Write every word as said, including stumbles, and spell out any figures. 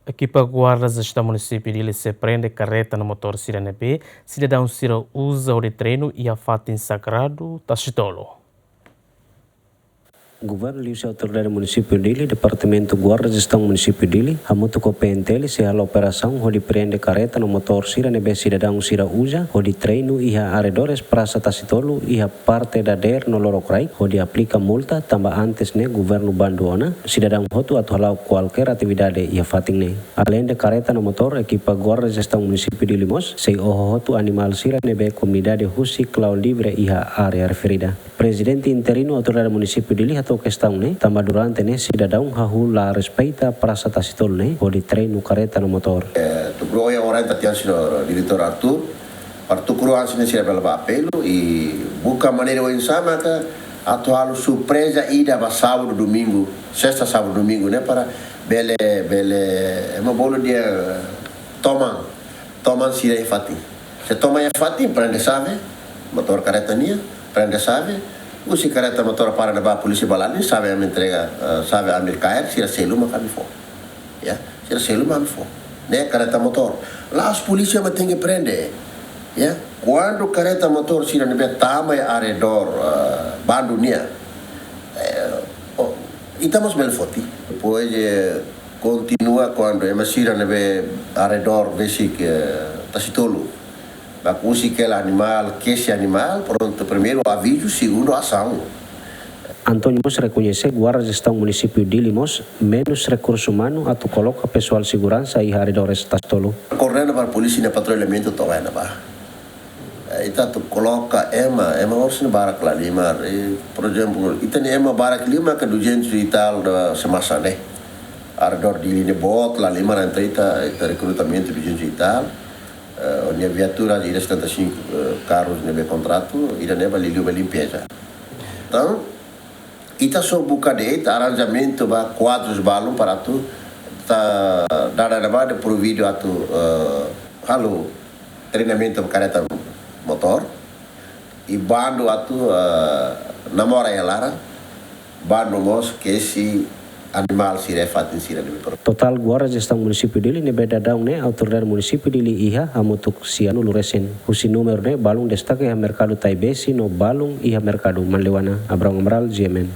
Ekipa Guarda Jestaun Munisípiu Dili sei prende karreta no motór sira ne'ebé sidadaun sira uza hodi treinu iha fatin sagradu Tasitolu. Governu liuhusi Autoridade Munisípiu Dili, Departamentu Guarda Jestaun Munisípiu Dili, hamutuk ho P N T L sei halo operasaun hodi prende karreta no motór sira ne'ebé sidadaun sira uza hodi treinu iha arredores Prasa Tasitolu iha parte dadeer no lorokraik hodi aplika multa tanba antes ne'e governu bandu ona sidadaun hotu atu hala'o kualkér atividade iha fatin ne'e. Aleinde karreta no motór, ekipa Guarda Jestaun Munisípiu Dili mós sei oho hotu animál sira ne'ebé komunidade husik la'o livre iha área referida. Prezidente interinu Autoridade Munisípiu Dili hato'o kestaun ne'e, tanba durante ne'e sidadaun hahú la respeita Prasa Tasitolu ne'e hodi treinu karreta no motór. Eh, tuku rua ohin orienta tiha husi Diretór Artur, para tuku rua hanesan ne'e sira bele bá apelu i buka maneira oinsá maka atu halo surpreza ida ba sábadu, domingu, sesta, sábadu, domingu ne'e para bele, bele, ema bolu dehan toman, toman sira iha fatin. Se toman iha fatin, prende xave, motór karreta nian, prende xave, husi karreta motór para ne'ebá polísia bá la'o, xave ami entrega, eh, xave ami kaer, sira selu mak ami fó. Ya, sira selu mak ami fó. Ne'e karreta motór. La'ós polísia mak tenke prende. Ya, kuandu karreta motór sira ne'ebé tama iha arredór, eh, bandu nian, eh, oh, ita mós bele foti. Depois, eh, kontinua kuandu ema sira ne'ebé arredór besik, eh, Tasitolu. Baku husik hela animál, kesi animál, prontu, primeiru avizu, segundu asaun. António mós rekoñese Guarda Jestaun Munisípiu Dili mós menus rekursu umanu atu koloka pesoál seguransa iha arredores Tasitolu. Koordena ba polísia nia patrullamentu to'o iha ne'ebá. Eh, ita atu koloka ema, ema orsida barak lahalimar. Eh, por ezemplu, ita-nia ema barak liu maka duzentos e tal da semasa ne'e. Arredór Dili ne'e boot lahalimar, entaun ita, ita rekrutamentu duzentos e tal. Eh, nia viatura de setenta e cinco, eh, karrus ne'ebé kontratu, ida-ne'e ba liuliu ba limpeza. Entaun, ita só buka de'it aranjamentu ba kuadrus balun para atu ita dada ne'ebá providu atu, eh, halo treinamentu ba karreta motór i bandu atu, eh, namora iha laran, bandu mós kesi animál sira iha fatin sira ne'ebé pro. Totál Guarda Jestaun Munisípiu Dili ne'ebé daudaun ne'e Autoridade Munisípiu Dili iha hamutuk sianulu resin. Husi númeru ne'e balun destaka iha merkadu Taibesi no balun iha merkadu Manleuana. Abraão Amaral, G M N.